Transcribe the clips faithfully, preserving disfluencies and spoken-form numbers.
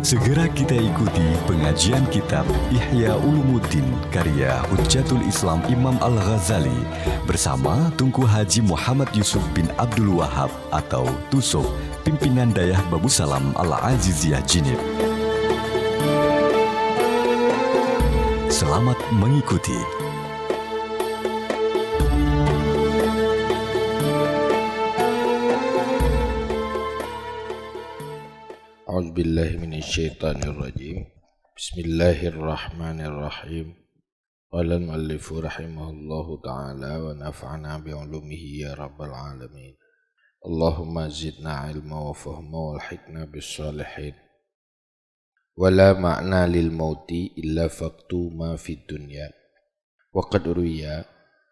Segera kita ikuti pengajian kitab Ihya Ulumuddin karya Hujjatul Islam Imam Al-Ghazali bersama Tunku Haji Muhammad Yusuf bin Abdul Wahab atau Tusok, pimpinan Dayah Babusalam Al-Aziziyah Jinib. Selamat mengikuti. أعوذ بالله من الشيطان الرجيم. بسم الله الرحمن الرحيم. قال المؤلف رحمه الله تعالى ونفعنا بعلومه يا رب العالمين. اللهم زدنا علما وفهما والحقنا بالصالحين. ولا معنى للموت إلا فقد ما في الدنيا. وقد روي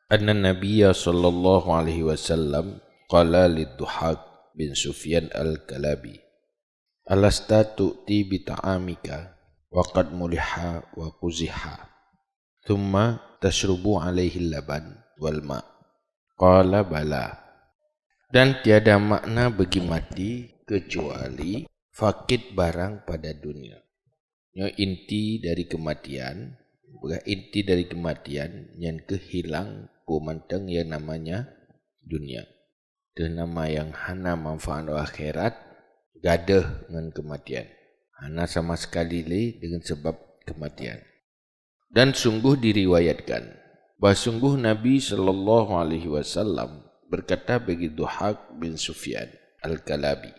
أن النبي صلى الله عليه وسلم قال للضحاك بن سفيان الكلابي: ألست تؤتي بطعامك وقد ملح وقزح، ثم تشرب عليه اللبن والماء؟ قال: بلى. Dan tiada makna bagi mati kecuali fakid barang pada dunia. Nyoe inti dari kematian, peugah inti dari kematian nyan keuh hilang peue mantong yang namanya dunia. Teuh nama nyang hana manfaat u akhirat, gadôh ngon keumatian. Hana sama sekali lé deungon sabab keumatian. Dan sungguh diriwayatkan bahwa sungguh Nabi sallallahu alaihi wasallam berkata bagi Dhahak bin Sufyan Al-Kalabi,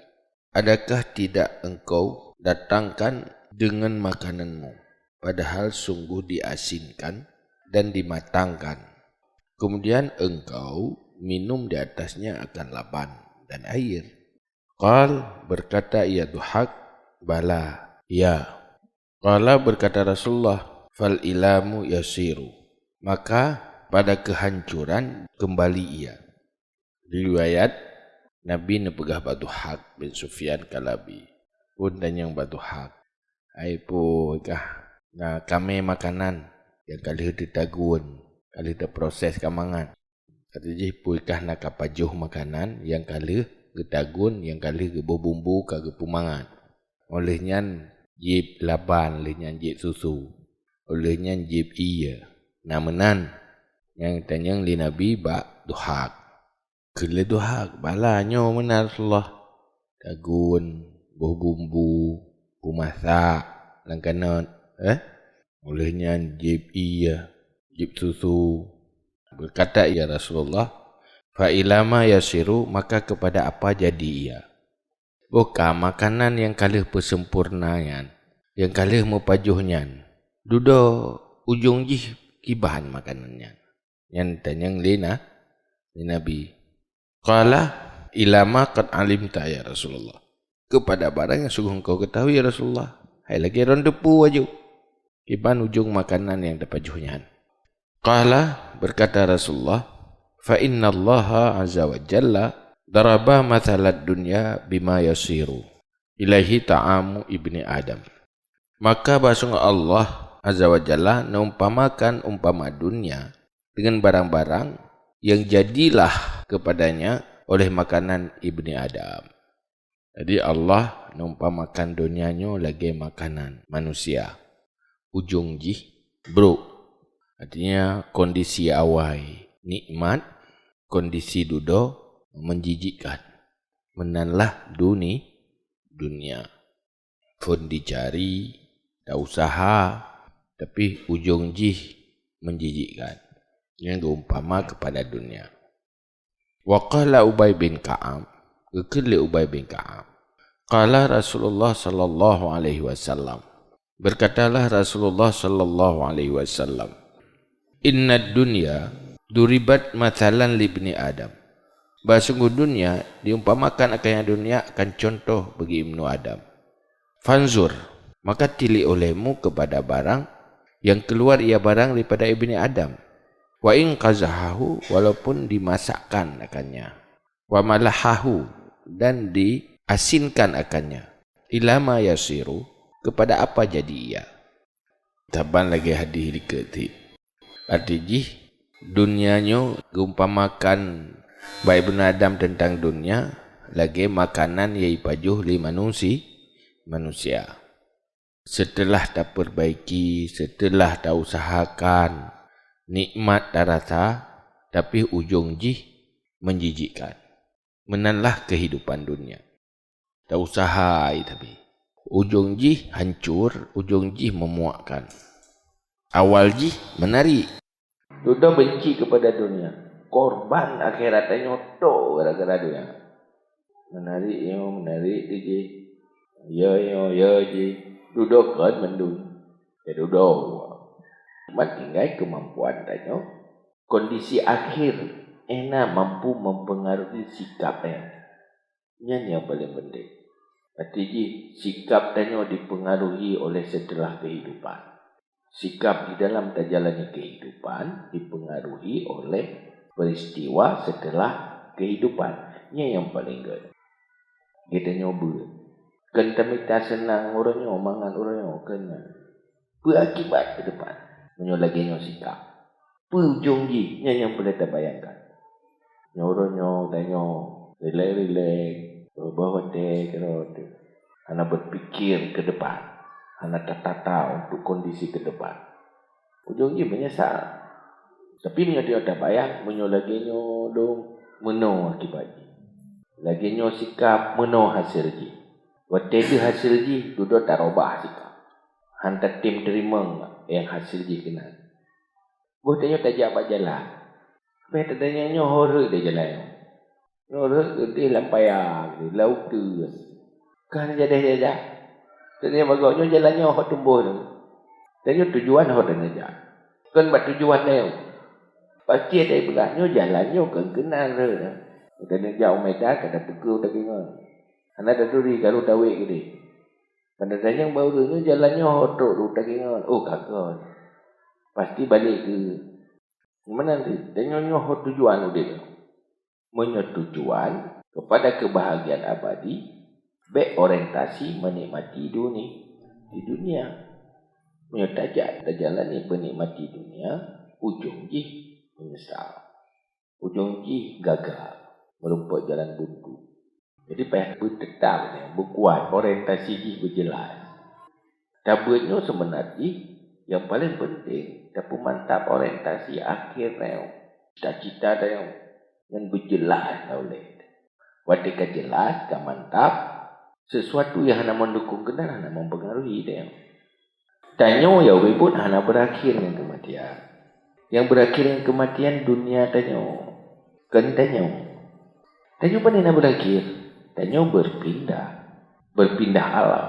"Adakah tidak engkau datangkan dengan makananmu, padahal sungguh diasinkan dan dimatangkan? Kemudian engkau minum di atasnya akan laban dan air." Qal, berkata ia Dhahak, "Bala, ya." Qala, berkata Rasulullah, "Fal ilamu yasiru." Maka pada kehancuran kembali ia. Riwayat, Nabi neupeugah bak Dhahak bin Sufyan Kalabi, phon tanyong bak Dhahak, "Hai, peue kah na kamé makanan nyang ka lheueh teutagun, ka lheueh teuproses ka mangat?" Kata jih, "Peue kah na ka pajoh makanan nyang ka lheueh geutagun, nyang ka lheueh geuboh bumbu ka geupeumangat?" Óh lheueh nyan jieb laban, lheueh nyan jieb susu, óh lheueh nyan jieb ié. Na meunan nyang tanyong lé Nabi bak Dhahak. Kheun lé Dhahak, "Bala, nyoe meunan Rasulullah. Tagun, boh bumbu, peumasak lam kanot, eh? Óh lheueh nyan jieb ié, jieb susu." Berkata ia Rasulullah, "Fa ilama yasiru, maka kepada apa jadi ia?" Boh ka makanan nyang ka lheueh peuseumpurna nyan, nyang ka lheueh meupajoh nyan, dudoe ujong jih kiban makanan nyan? Nyan tanyong lé na-, lé Nabi. Qala, "Ilama qad alimta, ya Rasulullah." Kepada barang yang sungguh engkau ketahui, ya Rasulullah. Hai lagée droen teupeu aju kiban ujong makanan nyang tapajoh nyan. Qala, berkata Rasulullah, "Fa innallaha azza wa jalla daraba mathalad dunya bima yasiru ilaihi ta'amu ibni Adam." Maka bahsunggoh Allah azza wa jalla neumpamakan umpama dunia dengan barang-barang yang jadilah kepadanya oleh makanan ibni Adam. Jadi Allah neumpamakan donya nyoe lagée makanan manusia. Ujong jih brok. Artinya kondisi awai nikmat, kondisi dudoe menjijikkan. Meunanlah duni-, dunia. Phon dicari, tausaha, tapi ujong jih menjijikkan. Nyang geuumpama kepada dunia. Wa qala Ubay bin Ka'ab, geukheun lé Ubay bin Ka'ab, qala Rasulullah sallallahu alaihi wasallam, berkatalah Rasulullah sallallahu alaihi wasallam, "Innad dunya duribat mathalan libni Adam." Bahsungguh dunia diumpamakan akan dunia akan contoh bagi ibnu Adam. Fanzur, maka tilik olehmu kepada barang yang keluar ia barang daripada ibni Adam. Wa in qazahahu, walaupun dimasakkan akannya. Wa malahahu, dan diasinkan akannya. Ilama yasiru, kepada apa jadi ia? Saban lagée hadis dikeue cit. Arti jih, dunia nyoe geumpamakan bak ibnu Adam teuntang dunia lagée makanan nyang jipajoh lé manusi-, manusia. Seuteulah tapeurbaiki, seuteulah tausahakan, nikmat tarasa, tapi ujong jih menjijikkan. Meunanlah keuhidupan dunia. Tausaha ai tapi ujong jih hancor, ujong jih meumuakkan. Awal jih meunari. Dudoe benci keupada dunia, korban akhirat tanyoe tok gara-gara dunia. Meunari nyoe, meunari jih, ya nyoe, ya jih. Dudoe kon mandum, ya dudoe. Cuma tinggai keumampuan tanyoe. Kondisi akhir hana mampu mempengaruhi sikap nyan. Nyan nyang paleng penting. Arti jih, sikap tanyoe dipengaruhi oleh seuteulah keuhidupan. Sikap di dalam tajalani keuhidupan dipengaruhi oleh peristiwa seuteulah keuhidupan. Nyan nyang paleng gét. Geutanyoe beuet. Kon tamita seunang uroe nyoe, mangat uroe nyoe, kon nyan. Peue akibat keu depan meunyoe lagée nyoe sikap? Peue ujong jih? Nyan nyang peureulée tabayangkan. Nyoe uroe nyoe tanyoe rilek-rilek, beubah watée keudroe teuh, hana beupikir keu depan, hana tatata untuk kondisi keu depan. Ujong jih meunyeusal. Tapi meunyoe tanyoe tabayang, meunyoe lagée nyoe dong, meunoe akibat jih. Lagée nyoe sikap, meunoe hasé jih. Watée deuh hasé jih, dudoe tarubah sikap. Han tatem teurimong nyang hasé jih keunan. Boh tanyoe tajak bak jalan. Beh tatanyong nyoe ho rhot di jalan nyoe. Nyoe rhot keudeh lam paya, lam uteuen. Ka hana jadeh jajak. Tanyoe bagoe nyoe jalan nyoe ho tuboh nyoe. Tanyoe tujuan ho tanyoe jak. Kon bak tujuan nyoe. Pasti ada ibarat nyoe jalan nyoe kon keunan rhot. Tanyoe jak u Medan ka tapeukeue u Takengon. Hana taturi karu tawet keudeh. Pada tanyong bak ureuëng nyoe jalan nyoe ho trok u Takengon. Oh, ka kon. Pasti balek keu meunan teuh. Tanyoe nyoe ho tujuan udeb. Meunyoe tujuan kepada kebahagiaan abadi, bék orientasi menikmati duni-, di dunia. Meunyoe tajak tajalani peunikmati dunia, ujong jih meunyeusal. Ujong jih gagal, meurumpok jalan buntu. Jadi payah beuteutap, beukuat, orientasi jih beujeulaih. Tabeuet nyoe seubeuna jih nyang paleng peunteng, tapeumantap orientasi akhé nyoe, cita-cita tanyoe nyang beujeulaih na ulée. Watée ka jeulaih, ka mantap, sesuatu nyang hana meudukong keunan hana mempengaruhi tanyoe. Tanyoe nyang ubit buet hana beurakhé ngon keumatian. Nyang beurakhé ngon keumatian dunia tanyoe. Kon tanyoe. Tanyoe pane na beurakhé? Tanyoe beupindah. Beupindah alam.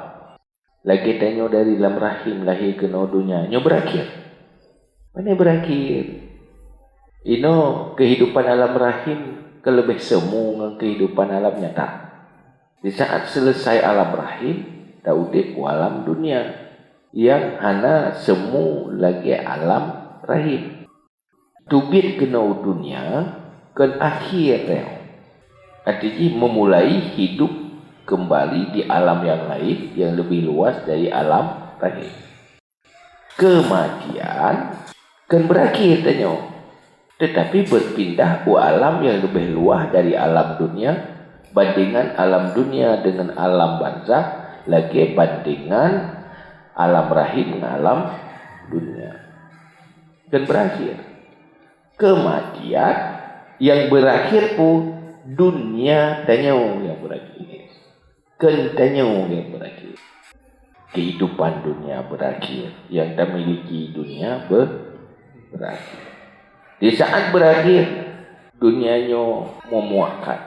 Lagée tanyoe dari lam rahim lahé keunoe donya, nyoe beurakhé? Pane beurakhé? Inoe keuhidupan alam rahim ka leubeh seumu ngon keuhidupan alam nyata. Di saat seuleusai alam rahim, taudeb u alam dunia nyang hana seumu lagée alam rahim. Teubiet keunoe u dunia kon akhé nyoe. Arti jih meumulai hidup keumbali di alam nyang laén nyang leubeh luas dari alam lahé. Keumatian kon beurakhé tanyoe, teutapi beupindah u alam nyang leubeh luas dari alam dunia, bandengan alam dunia deungon alam barzakh lagée bandengan alam rahim ngon alam dunia. Kon beurakhé. Keumatian nyang beurakhé peue? Dunia tanyoe nyang beurakhé. Kon tanyoe nyang beurakhé. Keuhidupan dunia beurakhé, nyang tamiliki dunia be-, beurakhé. Di saat beurakhé, dunia nyoe meumuakkan.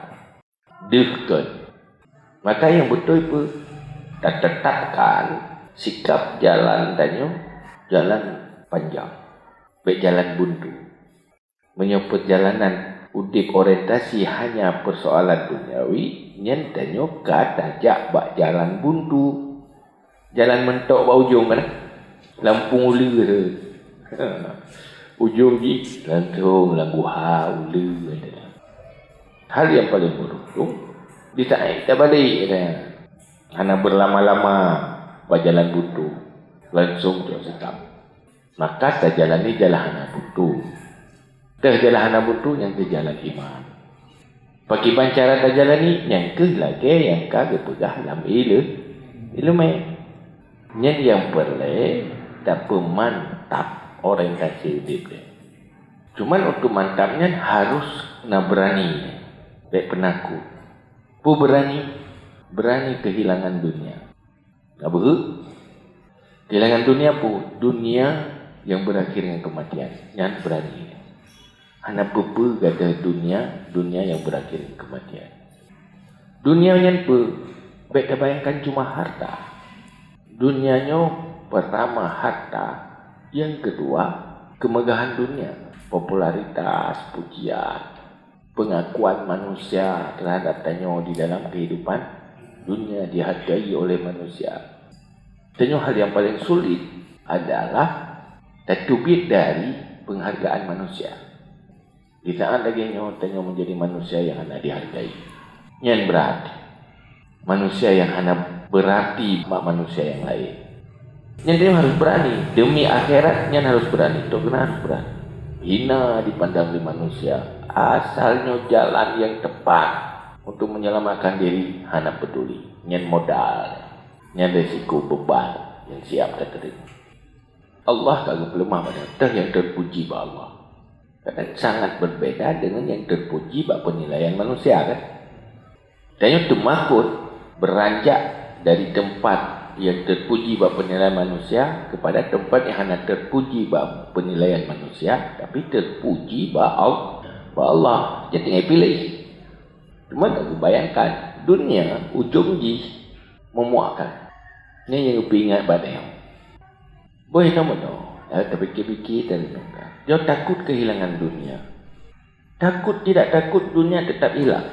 Deuh kon. Maka nyang beutôi peue? Tateutapkan sikap jalan tanyoe jalan panjang, bék jalan buntu. Meunyoe peurjalanan udeb orientasi hanya peusoalan duniawi, nyan tanyoe ka tajak bak jalan buntu. Jalan meuntok bak ujong kan? Lampung uleue tu. Ujong jih langsong lam guha uleue tu. Hal nyang paleng beuruntung, di saat tabalek tu, hana beurlama-lama bak jalan buntu, langsong trok seutap. Maka tajalani jalan hana buntu. Teuh jalan hana buntu nyang teuh jalan iman. Pakriban cara tajalani nyang kheueh lagée nyang ka geupeugah lam ileu-, ileumé. Nyan nyang peureulée tapeumantap orientasi udeb nyan. Cuman untuk mantap nyan harôh na beurani, bék peunakot. Peue beurani? Beurani keuhilangan dunia. Ka beuhe? Keuhilangan dunia peue? Dunia nyang beurakhé ngon keumatian. Nyan beurani. Hana peue-peue gadoh dunia, dunia nyang beurakhé ngon keumatian. Dunia nyan peue? Bék tabayangkan cuma harta. Dunia nyoe, peurtama harta, nyang keudua keumegahan dunia, popularitas, pujian, peungakuan manusia terhadap tanyoe di dalam keuhidupan dunia, dihargai oleh manusia. Tanyoe hal nyang paleng sulit adalah tateubiet dari peunghargaan manusia. Di saát lagée nyoe tanyoe meujadi manusia nyang hana dihargai. Nyan brat. Manusia nyang hana beurati bak manusia nyang laén. Nyan tanyoe harôh beurani. Deumi akhirat nyan harôh beurani. Toh keunan harôh beurani. Hina dipandang lé manusia. Asal nyoe jalan nyang teupat untuk menyelamatkan diri, hana peuduli. Nyan modal. Nyan risiko beuban nyang siab tateurimong. Allah ka geupeuleumah bak tanyoe, teuh nyang teupuji bak Allah. Kadang sangat berbeda dengan nyang teupuji bak penilaian manusia, kan? Tanyoe teumakot beranjak dari teumpat nyang teupuji bak penilaian manusia kepada teumpat nyang hana teupuji bak penilaian manusia, tapi teupuji bak Al-, bak Allah. Jadi, tinggai piléh. Cuma, tabayangkan, dunia ujong jih memuakkan. Nyan nyang geupeuingat bak tanyoe. Boh inoe meunoe, ya, tapike-pike, tarenungkan. Nyoe takot kehilangan dunia. Takot tidak takot, dunia tetap hilang.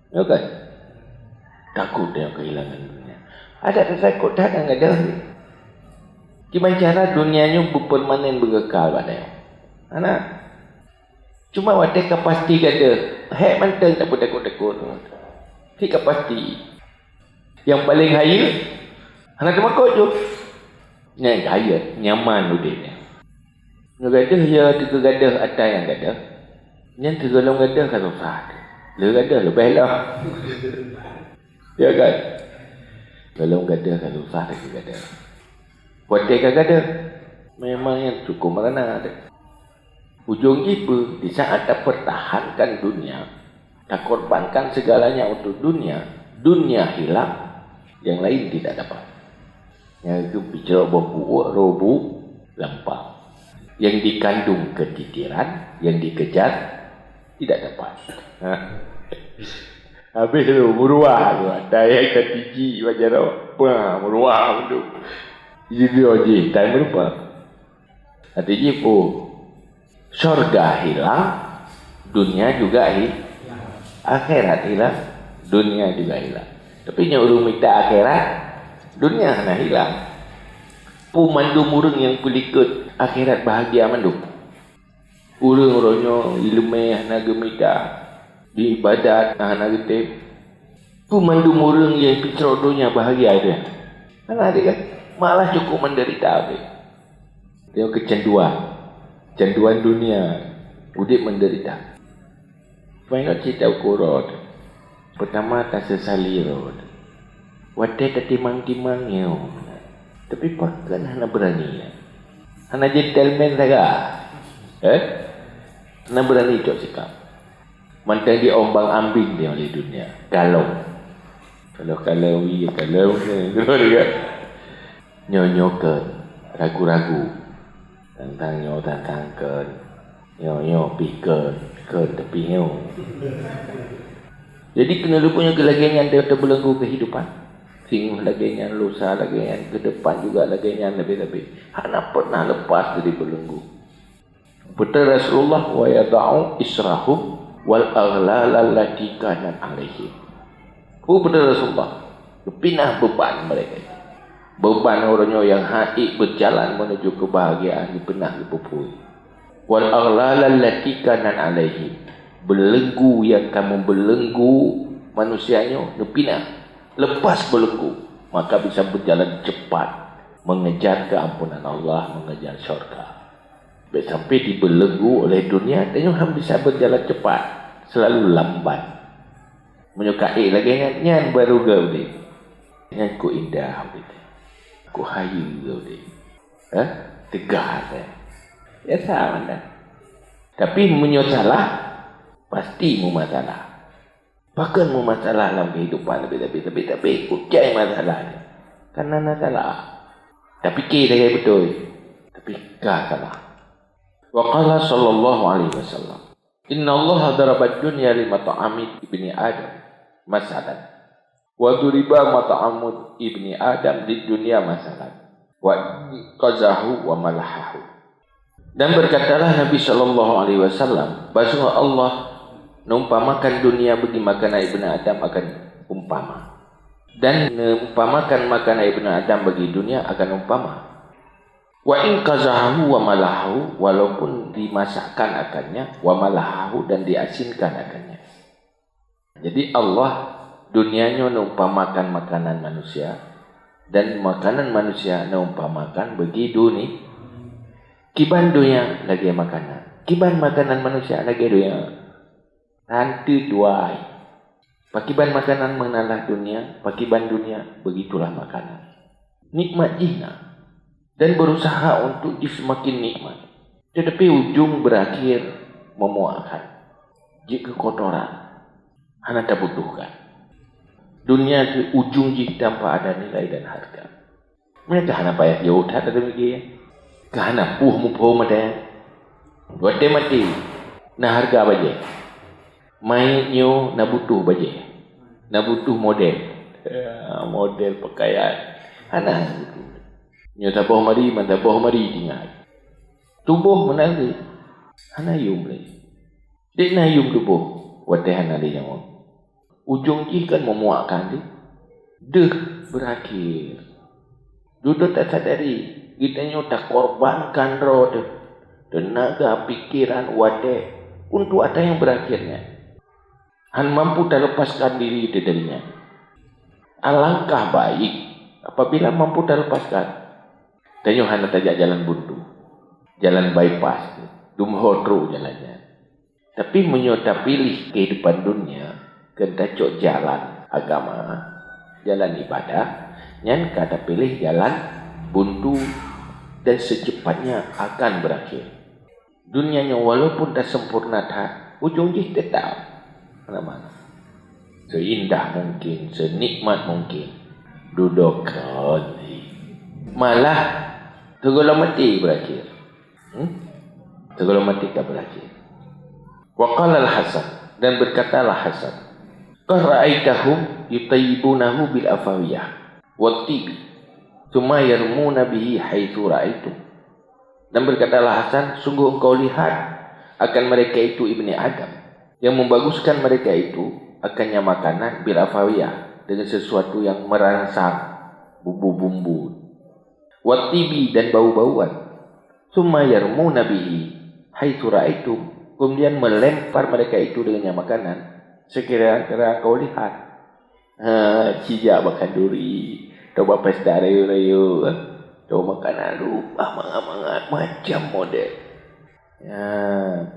Ya kan? Takot dia kehilangan dunia. Ada takot tak akan ada. Kiban cara dunia nyoe beupermanen, beukekal bak tanyoe? Hana. Cuma watée ka pasti gadoh, hék mantong tapeutakot-takot. Cit ka pasti. Nyang paleng hayeu, hana teumakot ju. Nyan hayeu, nyaman udeb nyan. Nyoe gadoh ya, teuka gadoh ata nyang gadoh. Nyan sigohlom gadoh ka susah. Lheueh gadoh leubeh lom. Ya kan? Sigohlom gadoh ka susah teuka gadoh. Watée ka gadoh, memang nyan cukup meurana deh. Ujong jih peue? Di saat tapertahankan dunia, takorbankan segalanya untuk dunia, dunia hilang, yang lain tidak dapat. Nyang geupicok boh buok roh bu lampang. Yang dikandung ketitiran, yang dikejar tidak dapat. Ha. Habéh tu, meuruah tu. Ada yang katiji bak jaroe, pah, meuruah tu. Jadi dia jih, tai meurupa. Arti jih peue? Syurga hilang, dunia juga hi-, akhirat hilang, dunia juga hilang. Tapi nyoe ureuëng mita akhirat, dunia hana hilang. Peue mandum ureuëng nyang peulikot akhirat bahagia mandum. Ureuëng uroe nyoe iéleumé hana geumita, di ibadat hana geutem. Peue mandum ureuëng nyang picok donya bahagia dia? Hana deh kan? Malah cukup menderita deh. Dia kecanduan. Canduan dunia. Udeb menderita. Maingat cerita ukurot. Pertama, tasesali rot. Watée tatimang-timang nyoe. Tapi pakon hana berani. Hana gentleman saga. Eh? Hana berani cok sikap. Mantong diombang-ambing dia oleh dunia. Kalau. Kalau, kalau, iya, kalau. Nyoe-nyoe kön, ragu-ragu. Tantang nyoe, tantang kön. Nyoe, nyoe, pih kön, kön, tapi nyoe. Jadi, keuneulheueh nyoe lagée nyan, dia teubelenggu kehidupan. Singoh lagée nyan, lusa lagée nyan, ke depan juga lagée nyan, lebih-lebih. Hana pernah lepas dari belenggu. Beutôi Rasulullah, "Wa yada'u israhum wal aghlal allati kanat 'alaihim." Oh, beutôi Rasulullah, geupinah beban mereka. Beban uroe nyoe nyang hana berjalan menuju kebahagiaan geupinah geupupui. "Wal aghlal allati kanat 'alaihim." Belenggu nyang ka meubelenggu manusia nyoe geupinah. Lepas belenggu, maka bisa berjalan cepat mengejar keampunan Allah, mengejar syurga. Bék sampai dibelenggu oleh dunia, tanyoe han bisa berjalan cepat, selalu lambat. Meunyoe ka ék lagée nyan, nyan baru geuh udeb. Nyan keu indah udeb. Ku hayeue udeb. Eh? Teugah, eh? Biasa mantong. Tapi meunyoe salah, pasti meumasalah. Pakon meumasalah lam keuhidupan, tapi, tapi, tapi, tapi, kujai masalah nyoe. Karena na salah. Tapi ke lagèe beutôi. Tapi ka salah. Wa qala sallallahu alaihi wasallam, "Innallaha darabad dunya li mat'ami ibni Adam masalan. Wa duriba mat'amu ibni Adam lid dunya masalan. Wa qazahu wa malahahu." Dan berkatalah Nabi sallallahu alaihi wasallam, bahwasanya Allah neumpamakan dunia bagi makanan ibnu Adam akan umpama. Dan neumpamakan makanan ibnu Adam bagi dunia akan umpama. Wa in qazahu wa malahahu, walaupun dimasakkan akannya, wa malahahu, dan diasinkan akannya. Jadi Allah dunia nyoe neumpamakan makanan manusia, dan makanan manusia neumpamakan bagi dunia. Kiban dunia lagèe makanan, kiban makanan manusia lagèe dunia. Tantu duai. Pakiban makanan meunalah dunia, pakiban dunia begitulah makanan. Nikmat jih na, dan berusaha untuk jih semakin nikmat. Tetapi ujung berakhir memuakkan, jeuet keu kotoran, hana tabutuhkan. Dunia keu ujung jih tanpa ada nilai dan harga. Meunan ka hana payah jauh that ateueh miké. Ka hana puih muphom watèe. Watèe maté, na harga bajèe. Manyét nyoe na butuh bajèe. Na butuh model. Ya, model pakaian. Hana butuh. Nyoe saboh mari, man saboh mari tinggai. Tuboh meunan geuh. Hana yuem lé. Dek na yuem tuboh watèe hana lé nyawa. Ujong jih kan memuakkan deh. Deuh berakhir. Dudoe tasadari, geutanyoe takorbankan droe teuh, teunaga, pikiran, watèe, untuk atra nyang berakhir nyan. Hana mampu talepaskan diri teuh dari nyan. Alangkah baik apabila mampu talepaskan. Tanyoe hana tajak jalan buntu, jalan bypass, dumho trok jalan nyan. Tapi meunyoe tapiléh keuhidupan dunia keu tacok jalan agama, jalan ibadah, nyan ka tapiléh jalan buntu dan secepatnya akan berakhir. Dunia nyoe walaupun tasempurna that, ujong jih teutap hana mangat. Seindah mungkin, senikmat mungkin, dudoe kon jih. Malah, sigohlom maté berakhir. Hmm? Sigohlom maté ka berakhir. Wa qala Al-Hasan, dan berkatalah Hasan, "Qad ra'aitahum yutayyibunahu bil afawiyah wat tibi, tsumma yarmuna bihi haitsu ra'aitum." Dan berkatalah Hasan, "Sungguh engkau lihat akan mereka itu, Ibni Adam, yang membaguskan mereka itu akannya makanan bil afawiyah, dengan sesuatu yang merangsang, bumbu-bumbu, wat tibi, dan bau-bauan. Tsumma yarmuna bihi haitsu ra'aitum." Kemudian melempar mereka itu dengannya makanan sekira-kira kau lihat. Ha, cijak bak khanduri, atau bak pesta rayeuk-rayeuk, ha. Atau makanan lumpah mangat-mangat, macam model. Ya,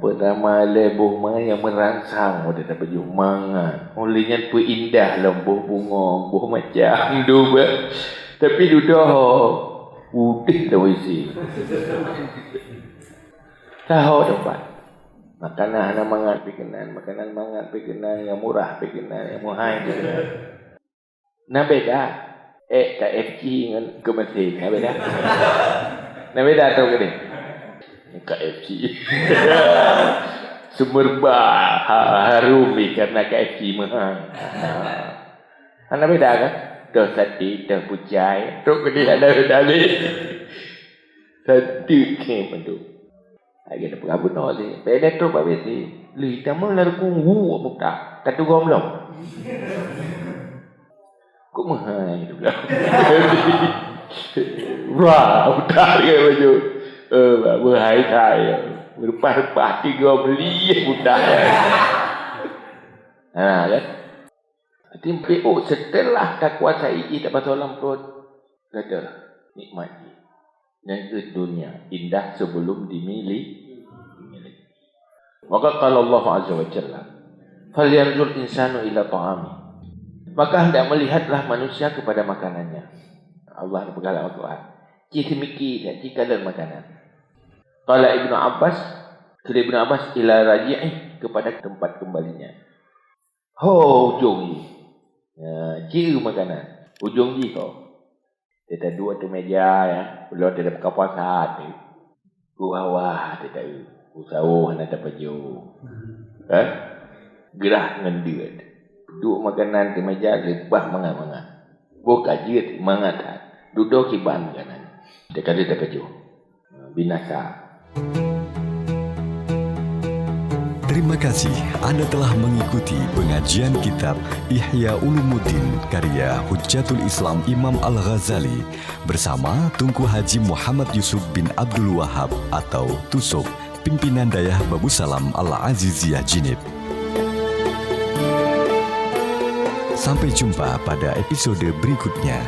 pertama lé boh mangat nyang merangsang, model tapajoh mangat. Oleh nyan peuindah lom boh bungong, boh macam, dudoe. Tapi dudoe, udeh dah isi. Taho tempat. Makanan hana mangat pih keunan, makanan mangat pih keunan, nyang murah pih keunan, nyang meuhai pih keunan. Na beda, eh, K F C ngon keumeusén, na beda. Na beda atau keudeh? K F C. Seumeureuba, ha, harum ni karena K F C meuhai. Ha. Hana beda kan? Toh sate, toh pucai, trok keudeh hana beda lé. Sate khem tu. Lagèe tapeugah bunoe lé, bèk lé trok bak W C. Lheuh tamong lam rukung, wu, muta. Ka teugom lom. Kok meuhai tu lah. Wah, muta dia baju. Eh, meuhai that. Reupah-reupah teugom lieh muta. Ha, kan? Jadi, P O setelah takuasai jih tapasoe lam pruet, gadoh nikmat jih. Nyan keuh dunia indah sebelum dimili-, dimiliki. Maka qala Allahu azza wa jalla, "Falyanzur insanu ila ta'ami." Maka hendak melihatlah manusia kepada makanannya. Allah geupeugah lam Al-Quran. Ci seumiki dan ci kalon makanan. Qala Ibnu Abbas, kheun Ibnu Abbas, "Ila raji'ih," kepada tempat kembalinya. Ho ujong jih. Ya, ci makanan. Ujong jih ho. Teuduek ateueh meja, ya. Ulôn teuh ka puasa teuh. Ku hawa teuh, ku sawo hana tapajoh. Eh? Geurah ngon deuet. Duek makanan di meja leubeh mangat-mangat. Boh ka jeuet mangat that. Dudoe kiban makanan. Teuka lheueh tapajoh. Binasa. Terima kasih Anda telah mengikuti pengajian kitab Ihya Ulumuddin karya Hujjatul Islam Imam Al-Ghazali bersama Tunku Haji Muhammad Yusuf bin Abdul Wahab atau Tusok, pimpinan Dayah Babusalam Al-Aziziyah Jinib. Sampai jumpa pada episode berikutnya.